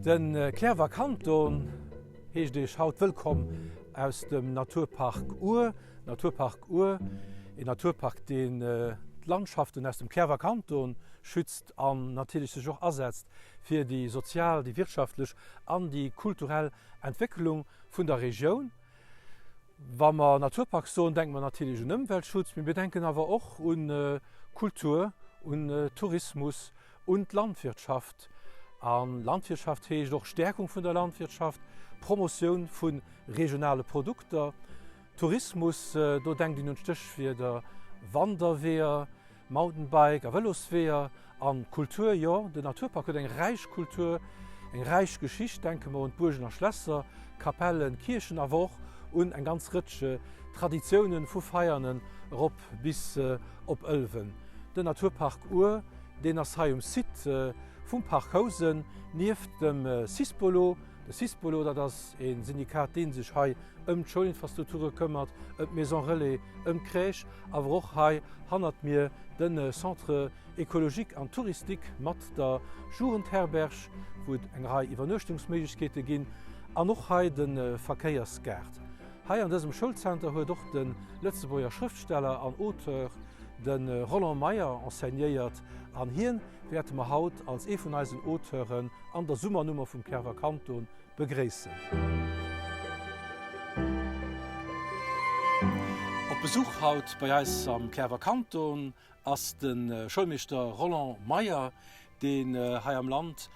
De Cliärrwer Kanton heescht Iech haut wëllkomm aus dem Naturpark Our. Naturpark Our, een Naturpark deen d'Landschaften aus dem Cliärrwer Kanton schützt an natierlech sech och asetzt fir déi sozial, déi wirtschaftlech an déi kulturell Entwécklung vun der Regioun. Wa mer Naturpark soen, denke mer natierlech un Ëmweltschutz, mee mir denken awer och un Kultur, un Tourismus, un d'Landwirtschaft. A Landwirtschaft heescht och Stärkung vun der Landwirtschaft, Promotioun vu regionale Produkter. Tourismus, do denkt een un d'Stéchwierder Wanderweeër, Mountainbike a Vëlosweeër an Kultur, jo, den Naturpark huet eng räich Kultur, eng räich Geschicht. Denke mer un d'Buergen a Schlässer, Kapellen, Kierchen, awer och un eng ganz Rëtsch Traditiounen, vu Veianen erop bis op Ëlwen. Den Naturpark Our, deen ass hei um Site vum Park Housen, nieft dem Sispolo. De Sispolo, dat ass e Syndikat, dee sech hei ëm d'Schoulinfrastrukture këmmert, ëm d'Maison Relais, ëm d'Crèche, awer och hei hannert mir de Centre écologique an touristique mat der Jugendherberg, wou et eng Rei Iwwernuechtungsméiglechkeete ginn, an och hei de Verkéiersgaart. Hei an dësem Schoulzenter huet och de Lëtzebuerger Schrëftsteller an Auteur, de Roland Meyer, enseignéiert an hien wäerte mer haut als ee vun eisen Auteuren an der Summernummer vum Cliärrwer Kanton begréissen. Op Besuch haut bei eis am Cliärrwer Kanton ass de Schoulmeeschter Roland Meyer, deen hei am Land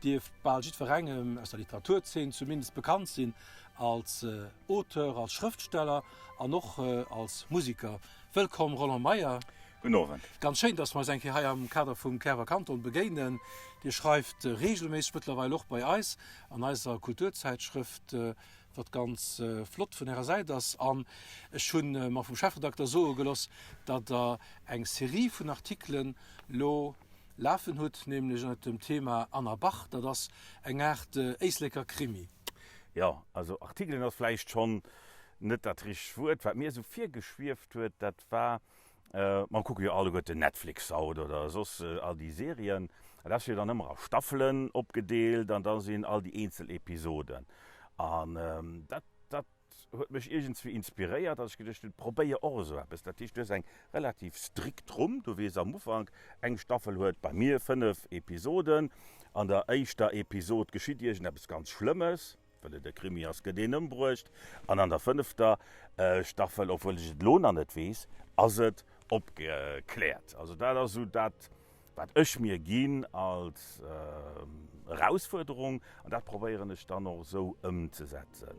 dierft bal jiddwerengem, aus der Literaturzeen zumindest, bekannt sinn als Auteur, als Schrëftsteller an och als Musiker. Wëllkomm Roland Meyer. Gudden Owend. Ganz schéin, dass mer eis eng Kéier hei am Kader vum Cliärrwer Kanton begéinen. Dir schreift regelméisseg mëttlerweil och bei eis an eiser Kulturzäitschrëft, wat ganz flott vun Ärer Säit ass. An ech hu mer vum Chefredakter soe geloss, datt Der eng Serie vun Artikelen lo lafen hutt, nämlech ënnert dem Thema Anna Bach. Dat ass eng Aart Éisleker Krimi. Jo, also Artikelen ass vläicht schonn net dat richtegt Wuert. Wat mir esou virgeschwieft huet, dat war, mer kucke jo alleguerten Netflix haut oder soss all déi Serien, an dat ass jo dann ëmmer a Staffelen opgedeelt an da sinn all déi eenzel Episoden. An dat, dat huet mech iergendswéi inspiréiert, datt ech geduecht hunn, probéier och esou eppes. Dat heescht, du hues eng relativ strikt Rumm, du weess am Ufank, eng Staffel huet bei mir 5 Episoden, an der éischter Episod geschitt iergendeppes ganz Schlëmmes, Well et e Krimi ass, gëtt een ëmbruecht an an der fënnefter Staffel, obwuel ech et elo nach net weess, ass et opgekläert. Also dat ass esou dat, wat ech mir ginn als Erausfuerderung an dat probéieren ech dann och esou ëmzesetzen.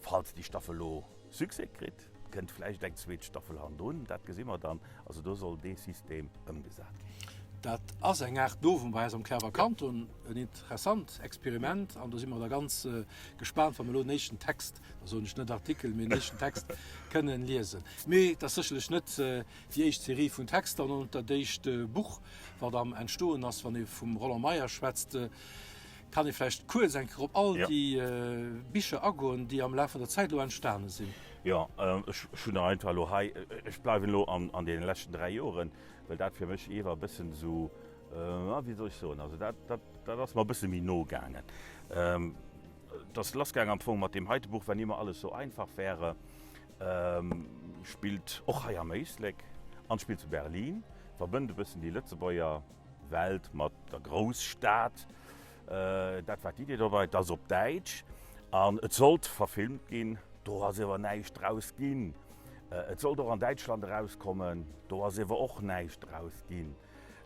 Falls déi Staffel elo Succès kritt, kënnt vläicht eng zweet Staffel hannendrun, dat gesi mer dann. Also do soll dee System ëmgesat ginn. Dat ass eng Aart Novum bei eis am Cliärrwer Kanton, en interessant Experiment an do si mer da ganz gespaant, wa mer elo den éischten Text, da soen ech net Artikel, mee den éischten Text kënnen liesen. Mee et ass sécherlech net déi éischt Serie vun Texter an och net dat éischt Buch, wat am Entstoen ass. Wann ee vum Roland Meyer schwätzt, Kann ee vläicht kuerz eng Kéier op all déi Bicher agoen, déi am Laf vun der Zäit elo entstane sinn? Jo, ech hunn der einfach elo hei, ech bleiwen elo an deene leschten 3 Joren, well dat fir mech iewer e bëssen esou, wéi soll ech soen, also dat, dat, dat ass mer e bësse méi no gaangen. Et ass lassgaangen am Fong mat deem heite Buch, Wenn immer alles so einfach wäre, spillt och hei am Éislek an spillt zu Berlin, verbënnt e bëssen déi Lëtzebuerger Welt mat der Grousstad. Dat war d'Idee dobei. Et ass op Däitsch an et sollt verfilmt ginn. Do ass ewer näischt draus ginn. Et sollt och an Däitschland erauskommen. Do ass ewer och näischt draus ginn.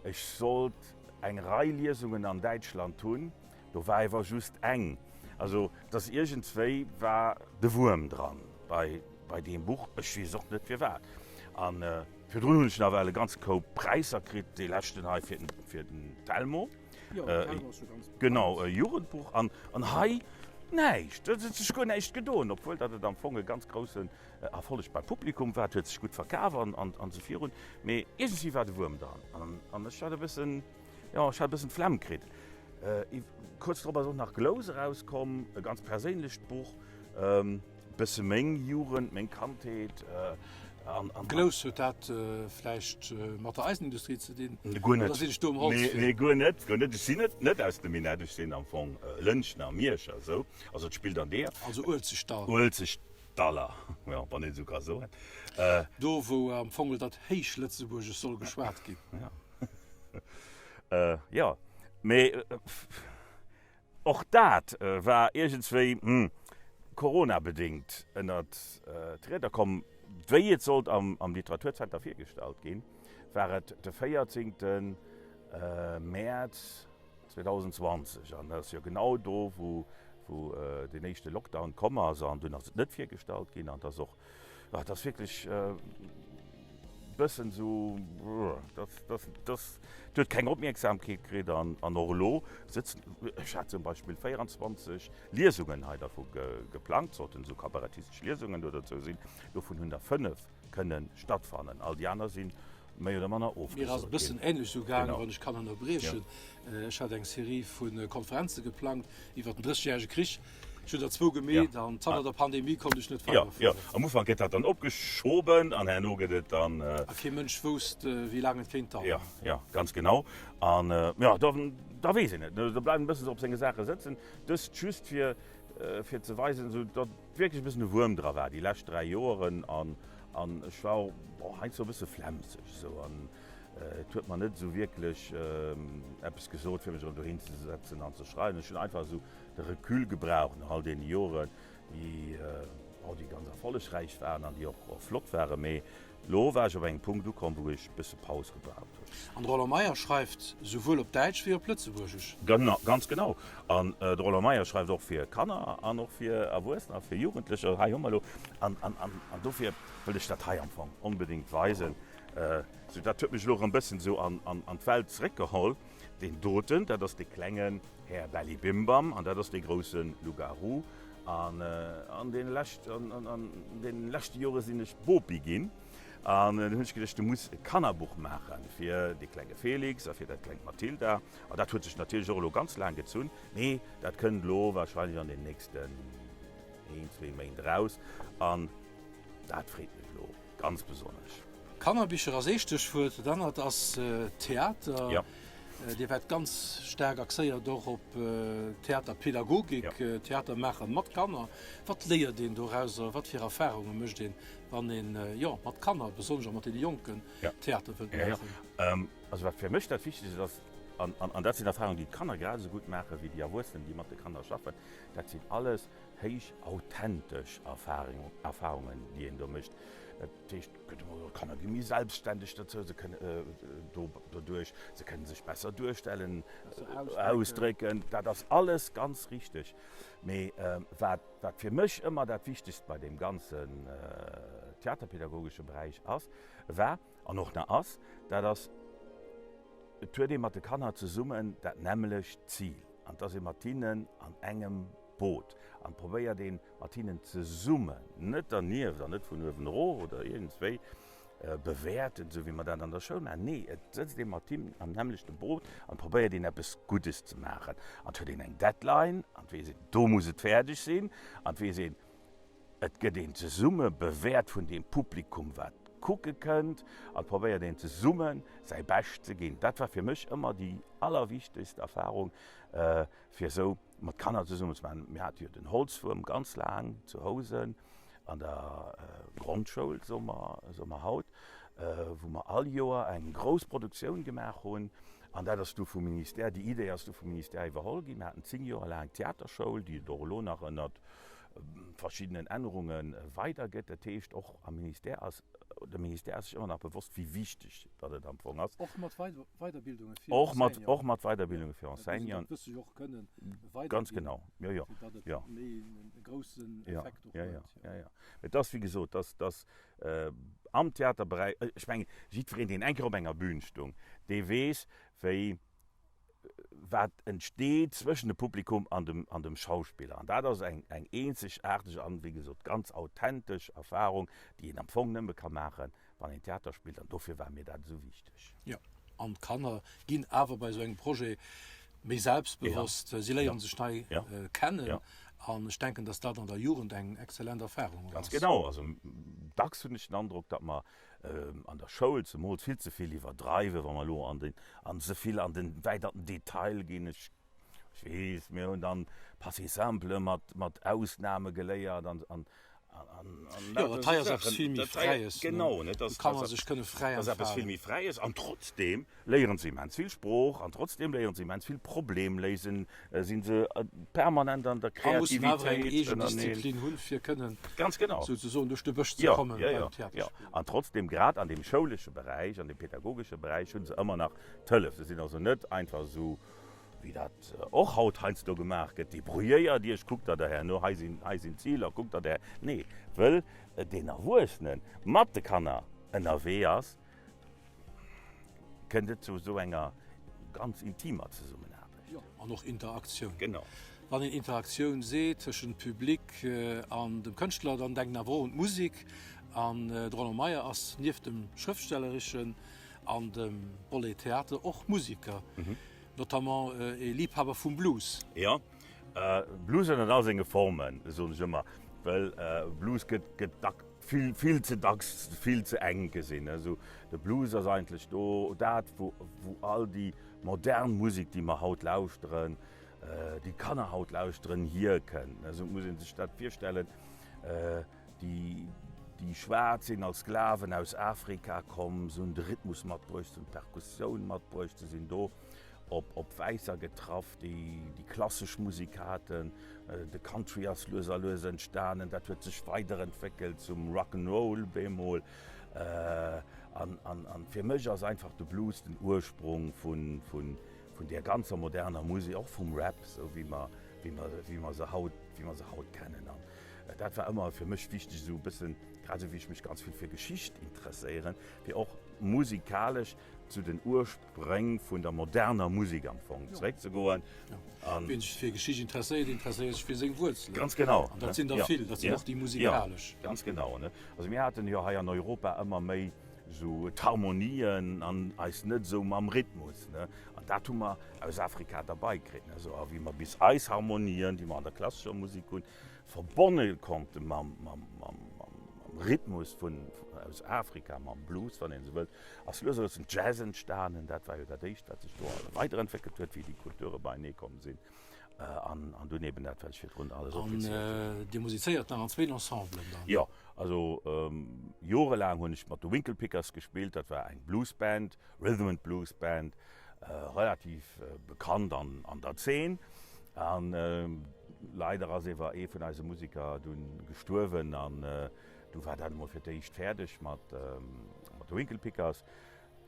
Ech sollt eng Rei Liesungen an Däitschland hunn. Do war ewer just eng. Also et ass iergendswéi war de Wuerm dran bei bei deem Buch. Ech weess och net firwat. An virdrun hunn ech nawell e ganze Koup Präisser kritt, dee leschten hei fir den fir den Telmo. Jo, den Telmo ass jo ganz bekannt. Genau, e Jugendbuch. An an hei näischt. Et huet sech guer näischt gedoen, obwuel datt et am Fong e ganz groussen Erfolleg beim Publikum war. Et huet sech gutt verkaf an an an esou virun. Mee iergendswéi war de Wuerm dran. An an ech hat e bëssen. Jo, ech hat e bëssen d'Flemm kritt. Kuerz drop ass och nach Glous erauskomm, e ganz perséinlecht Buch, e bësse meng Jugend, meng Kandheet. An, an, Glous, huet dat vläicht mat der Eisenindustrie ze dinn? Guer net. Oder sinn ech do um Holzwee? Nee, nee, guer net, guer net. Ech sinn net, net aus dem Minett, ech sinn am Fong Lëntgener, Mierscher, esou. Also et spillt an deeër. Also Uelzechtdall. Uelzechtdaller, jo, wann een esou ka soen. Do wou am Fong dat Héichlëtzebuergesch soll geschwat ginn. Ja. Jo, mee och dat war iergendswéi, hm, coronabedéngt ënnert d'Rieder komm. Wéi et sollt am Literaturzenter virgestallt ginn, war et de 14. Mäerz 2020. An dat ass jo genau do, wou deen éischte Lockdown komm ass. An dunn ass et net virgestallt ginn. An et ass och, et ass wierklech e bëssen esou, dass, dass, dass, et huet keng Opmierksamkeet kritt. An och elo sëtzen, ech hat zum Beispill 24 Liesungen hei dervu geplangt, sollten esou kabarettistesch Liesungen do dozou sinn, dovun hunn der 5 kënne stattfannen, all déi aner si méi oder manner ofgesot ginn. Mir ass e bëssen änlech esou gaangen, wann ech kann ënnerbriechen. Ech hat eng Serie vu Konferenze geplangt iwwer den Drëssegjärege Krich. Ech hunn der zwou gemeet an zanter der Pandemie konnt ech net weiderfueren. Jo, jo, am Ufank gëtt dat dann opgeschoben an herno gëtt et dann. A kee Mënsch wousst, wéi laang et kéint daueren. Jo, jo, ganz genau. An jo, da weess een net, da bleift een e bëssen esou op senge Saache sëtzen. Dëst just fir fir ze weisen, esou datt wierklech e bëssen e Wuerm dra war déi lescht 3 Joeren an an ech war och bon heiansdo e bësse flemmseg esou an et huet mer net esou wierklech eppes gesot fir mech erëm dohin ze setzen an ze schreiwen. Ech hunn einfach esou de Recul gebraucht no all deene Joren, déi bon déi ganz erfollegräich waren an déi och flott waren, mee Lo war ech op engem Punkt ukomm, wou ech bësse Paus gebraucht hunn. An de Roland Meyer schreift souwuel op Däitsch wéi op Lëtzebuergesch. Ganz genau. An de Roland Meyer schreift och fir Kanner an och fir Erwuessener, fir Jugendlecher. Hei hu mer elo, an, an, an, an dofir wëll ech dat hei am Fong onbedéngt weisen. Sou, dat huet mech elo erëm bëssen esou an, an, an d'Welt zeréckgeholl. Deen doten, dat ass dee klengen Här Bellibimbam an dat ass dee grousse Loup-garou. An an deene lescht, an deene leschte Jore sinn ech Bopi ginn an dunn hunn ech geduecht, du muss e Kannerbuch maache fir dee klenge Felix a fir dat klengt Mathilda. An dat huet sech natierlech och elo ganz laang gezunn, mee dat kënnt elo warscheinlech an den nächsten een, zwee Méint eraus an dat freet mech elo ganz besonnesch. Kannerbicher ass ee Stéchwuert, dat anert ass Theater. Jo. Dir waart ganz staark axéiert och op Theaterpedagogik, Theater maache mat Kanner. Wat léiert een dorauser? Wat fir Erfarunge mécht een, wann een, jo, mat Kanner, besonnesch och mat deene Jonken, Theater wëllt maachen? Also wat fir mech dat Wichtegst ass, an dat sinn Erfarungen, déi d'Kanner grad esou gutt maache wéi déi Erwuessenen, déi mat de Kanner schaffen, dat sinn alles héich authentesch Erfarungen, déi een do mécht. Dat heescht, gëtt ëmmer gesot, d'Kanner gi méi selbstständeg dozou, se kënnen doduerch, se kënnen sech besser duerstellen, ausdrécken. Dat ass alles ganz richteg. Mee wat, wat fir mech ëmmer dat Wichtegst bei deem ganzen theaterpädagogesche Beräich ass, war an och nach ass, dat ass, et huet ee mat de Kanner zesummen dat nämmlecht Zil an et ass ee mat hinnen an engem Boot an probéiert een, mat hinnen zesummen, net dernieft an net vun uewen erof oder iergendswéi bewäerten, esou wéi mer dat an der Schoul maachen. Nee, et sëtzt ee mat him am nämmlechte Boot an probéiert een eppes Guddes ze maachen. An et huet een eng Deadline an et weess een, do muss et fäerdeg sinn. An et weess een, et gëtt een zesumme bewäert vun deem Publikum, wat kucke kënnt. An et probéiert een zesummen säi Bescht ze ginn. Dat war fir mech ëmmer déi allerwichtegst Erfarung, fir esou mat Kanner zesummen ze maachen. Mir hate jo den Holzwuerm ganz laang zu Housen an der Grondschoul, soe mer, soe mer haut, wou mer all Joer eng grouss Produktioun gemaach hunn. An dat ass du vum Ministère, déi Idee ass du vum Ministère iwwerholl ginn. Mir haten 10 Joer laang d'Theaterschoul, déi et och elo nach ënnert verschiddenen Ännerunge weidergëtt. Dat heescht, och am Ministère ass, de Ministère ass sech ëmmer nach bewosst, wéi wichteg datt et am Fong ass. Och mat Weiderbildunge fir Enseignanten. Och mat Weiderbildunge fir Enseignanten. Dat muss een dat wësse jo och kënnen weiderginn. Ganz genau, jo, jo. Fir datt et méi e groussen Effekt och huet. Jo, jo, jo, jo. Et ass, wéi gesot, dass, dass am Theaterberäich, ech mengen, jiddwereen, deen eng Kéier op enger Bühn stung, dee weess, wéi, wat entsteet zwëschen dem Publikum an dem, an dem Schauspiller. An dat ass eng, eng eenzegaarteg an, wéi gesot, ganz authentesch Erfahrung, déi een am Fong nëmme ka maachen, wann een Theater spillt. An dofir war mir dat esou wichteg. Jo, an d'Kanner ginn awer bei esou engem Projet méi selbstbewosst, si léieren sech nei kennen. An ech denken, dass dat an der Jugend eng exzellent Erfahrung och Ganz ass. genau. Also dacks hunn ech den Androck, datt mer an der Schoul zemools vill ze vill iwwerdreiwen, wa mer elo an den, an ze vill an den, wäit an den Detail ginn. Ech Ech weess, mir hunn dann Passé simple mat, mat Ausnahme geléiert an, an, an, an Jo, dat hei ass eppes vill méi Fräies, ne? Genau, ne? Do kann man sech kënne fräi Dat ass eppes vill entfalen. méi Fräies an trotzdeem léieren se immens vill Sprooch an trotzdeem léieren se immens vill Problemléisen, si se permanent an der A mussen awer eng Kreativitéit eegen ënnerneen. Disziplin hunn, fir kënnen Ganz genau. souzesoen duerch de Bësch ze Jo, kommen jo, beim jo, jo. Theaterspillen. An trotzdeem, grad an deem schoulesche Beräich, an deem pedagogesche Beräich hu se ëmmer nach d'Hëllef. Se sinn also net einfach esou wéi dat och haut heiansdo gemaach gëtt, débrouilléiert Iech, kuckt der der herno, hei sinn, hei sinn d'Ziler, kuckt der der, nee, wëll deen Erwuessene mat de Kanner ënnerwee ass, kënnt et zu esou enger ganz intimer Zesummenaarbecht. Jo, an och Interaktioun. Genau. Wann een Interaktioun seet tëschent Public an dem Kënschtler, dann denkt een awer och un d'Musek. An de Roland Meyer ass nieft dem Schrëftstellereschen an dem Volet Theater och Musiker, notamment ee Liebhaber vum Blues. Jo, Blues ënnert all senge Formen, soen ech ëmmer, well Blues gëtt gëtt dack vill vill ze dacks vill ze enk gesinn. Esou de Blues ass eigentlech do dat wou wou all déi modern Musek déi mer haut lauschteren, déi d'Kanner haut lauschteren, hierkënnt. Esou muss ee sech dat virstellen. Déi, déi Schwaarz sinn als Sklaven aus Afrika komm, se hunn de Rhythmus matbruecht, se hunn d'Perkussioun matbruecht, se sinn do op, op Wäisser getraff, déi déi klassesch Musek haten. De Country ass lues a lues entstanen, dat huet sech weiderentwéckelt zum Rock 'n' Roll bemol. An, an, an fir mech ass einfach de Blues den Ursprung vun, vun, vun där ganzer moderner Musek, och vum Rap, esou wéi mer, wéi mer, wéi mer se haut, wéi mer se haut kennen. An Dat war ëmmer fir mech wichteg, esou e bëssen, grad esou wéi ech mech ganz vill fir Geschicht interesséieren, fir och musikalesch zu den Urspréng vun der moderner Musek am Fong zeréckzegoen. An. Wien sech fir Geschicht interesséiert, interesséiert sech fir seng Wuerzelen. Ganz genau. An dat sinn der vill, dat sinn och déi musikalesch. Jo, ganz genau. Also mir haten jo hei an Europa ëmmer méi esou d'Harmonien an eis net esou mam Rhythmus. An dat hu mer aus Afrika derbei kritt. A wéi mer bis eis Harmonien, déi mer an der klassescher Musek hunn, verbonne konnte mam Rhythmus vun aus Afrika, mam Blues, wann een esou wëllt, ass lues a lues den Jazz entstanen. Dat war jo dat éischt, wat sech do weiderentwéckelt huet, wéi déi Kulture beienee komm sinn. An dunn eben dat, wat ech virdrun alles opgezielt hunn. An Dir musizéiert nach an zwéin Ensemblen dann? Jo, also jorelaang hunn ech mat de Winkle Pickers gespillt. Dat war eng Bluesband, Rhythm and Blues Band, relativ bekannt an der Zeen. An leider ass ewer ee vun eise Musiker dunn gestuerwen an du war dat emol fir d'éischt fäerdeg mat de Winkle Pickers.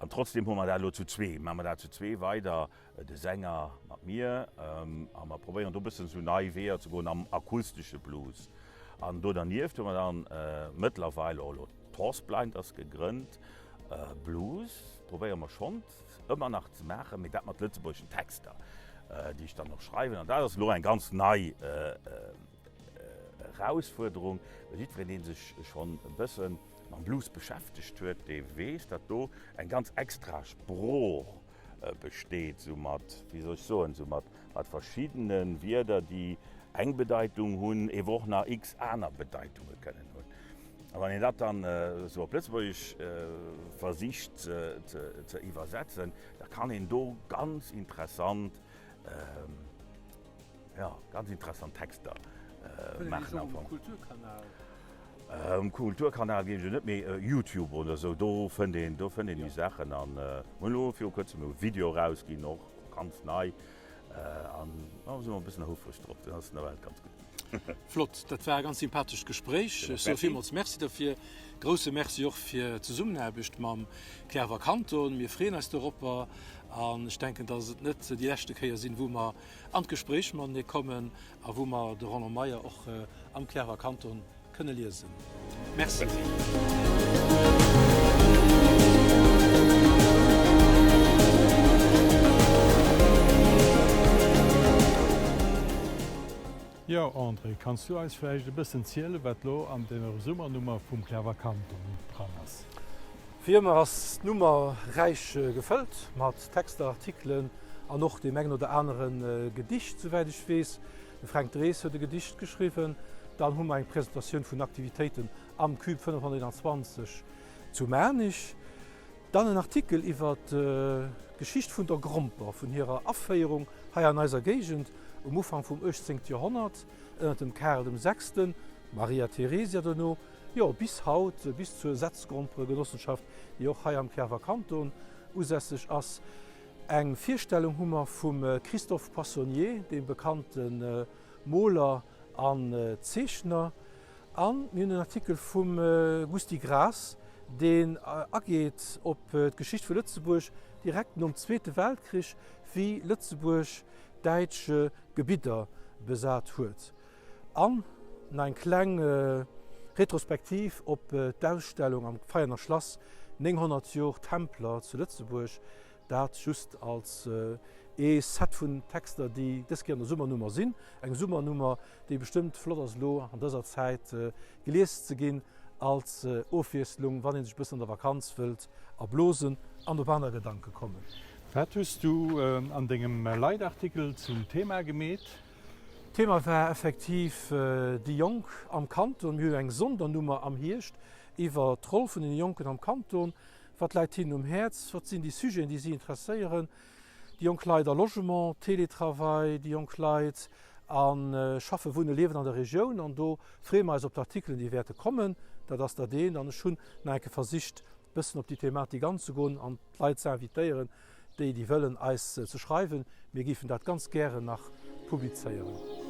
An trotzdem hu mer dat elo zu zwee, maache mer dat zu zwee weider, de Sänger mat mir, a mer probéieren do e bëssen esou nei Weeër ze goen am akustesche Blues. An do dernieft hu mer dann mëttlerweil och elo d'Horse Blind ass gegrënnt. Blues probéiere mer schonn ëmmer nach ze maachen, mee dat mat lëtzebuergeschen Texter, déi ech dann och schreiwen. An dat ass elo eng ganz nei Erausfuerderung, well jiddwereen, dee sech schonn e bësse mam Blues beschäftegt huet, dee weess, datt do eng ganz extra Sprooch besteet, sou mat, wéi soll ech soen, sou mat verschiddene Wierder, déi eng Bedeitung hunn, ewer och nach x aner Bedeitunge kënnen hunn. A wann een dat dann esou op Lëtzebuergesch versicht ze iwwersetzen, da kann een do ganz interessant, jo, ganz interessant Texter maachen am Fong. Kulturkanal? Um Kulturkanal géif ech elo net, mee Youtube oder esou, do fënnt een, do fënnt een déi Saachen. An mir hunn elo viru kuerzem e Video erausginn, och ganz nei. An da si mer e bëssen houfreg drop, dat ass nawell ganz gutt ginn. Flott, dat war e ganz sympathescht Gespréich. Ech soe villmools Merci derfir. Grousse Merci och fir d'Zesummenaarbecht mam Clerwer Kanton. Mir freeën eis doropper an ech denken, dass et net déi leschte Kéier sinn, wou mer an d'Gespréich matenee kommen a wou mer de Roland Meyer och am Clerwer Kanton kënne liesen. Merci. Jo, André, kanns du eis vläicht e bëssen zielen, wat lo an der Summernummer vum Clever Kanton dran ass? Wéi ëmmer ass d'Nummer räich gefëllt mat Texter, Artikelen an och deem engen oder anere Gedicht, souwäit ech weess. De Fränk Drees huet e Gedicht geschriwwen. Dann hu mer eng Presentatioun vun Aktivitéiten am Cube 521 zu Maarnich. Dann en Artikel iwwer d'Geschicht vun der Gromper, vun hirer Aféierung hei an eiser Géigend um Ufank vum 18. Joerhonnert ënner dem Karel dem Sechsten, Maria Theresia dono, jo bis haut, bis zur Setzgromperegenossenschaft, déi och hei am Cliärrwer Kanton usässeg ass. Eng Virstellung hu mer vum Christophe Poissonnier, deem bekannte Moler an Zeechner. A mir hunn en Artikel vum Gusty Graas, deen ageet op d'Geschicht vu Lëtzebuerg direkt nom Zweete Weltkrich, wéi Lëtzebuerg däitsch Gebidder besat huet. An nach eng kleng Retrospektiv op d'Ausstellung am Veianer Schlass 900 Jor Templer zu Lëtzebuerg, dat just als ee Set vun Texter, déi dës Kéier an der Summernummer sinn. Eng Summernummer, déi bestëmmt flott ass elo an dëser Zäit gelies ze ginn als Ofwiesslung, wann ee sech e bëssen an der Vakanz wëllt erblosen an op aner Gedanke kommen. Wat hues du an dengem Leitartikel zum Thema gemeet? D'Thema war effektiv déi Jonk am Kanton. Mir hunn eng Sondernummer am Hierscht iwwer d'Roll vun den Jonken am Kanton. Wat läit hinnen um Häerz? Wat sinn déi Sujeten, déi si interesséieren? Déi jonk Leit a Logement, Télétravail, déi jonk Leit a Schaffen, Wunnen, Liewen an der Regioun. An do freeë mer eis op d'Artikelen, déi wäerte kommen. Dat ass dat eent. An ech hunn nach eng Kéier versicht, e bëssen op déi Thematik anzegoen an d'Leit ze invitéieren, déi, déi wëllen, eis ze schreiwen. Mir géifen dat ganz gären nach publizéieren.